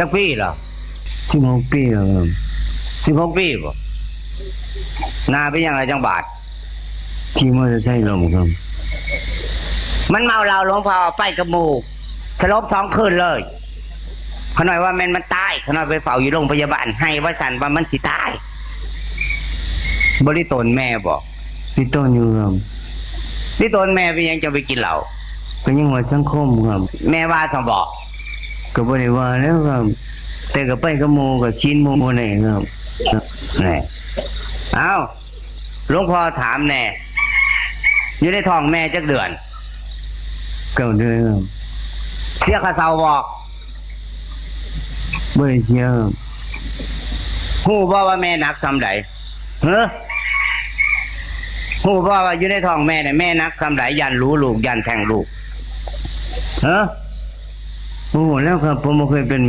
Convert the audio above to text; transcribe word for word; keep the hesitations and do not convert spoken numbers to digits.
จักปีเหรอ สิบหกปีแล้วครับ สิบหกปีบ่ หน้าเป็นหยังไงจังบาด ขี่มอเตอร์ไซค์ล้มครับ มันเมาเหล้า หลวงพ่อไปกับหมู่ สลบสองคืนเลย ขน้อยว่าแม่นมันตาย ขน้อยไปเฝ้าอยู่โรงพยาบาล ไห้ว่าซั่นว่ามันสิตาย บ่ได้ตนแม่บ่ มีตนอยู่ครับ นี่ตนแม่เป็นหยังจะไปกินเหล้า ก็ยังว่าสังคมครับ แม่ว่าซั่นบ่ ก็บ่ได้ว่าแล้วครับ แต่ก็ไปกับหมู่ ก็กินหมู่แน่ครับ แน่ เอ้า หลวงพ่อถามแน่ อยู่ในท้องแม่จักเดือน เก้าเดือนครับ เสียค่าเช่าบ่ บ่ได้เสียครับ ฮู้บ่ว่าแม่หนักส่ำใด เฮ้อ ฮู้บ่ว่าอยู่ในท้องแม่เนี่ย แม่หนักส่ำใด ย้านหลูลูก ย้านแท้งลูก เฮ้อ ฮู้แล้วครับ ผมบ่เคยเป็น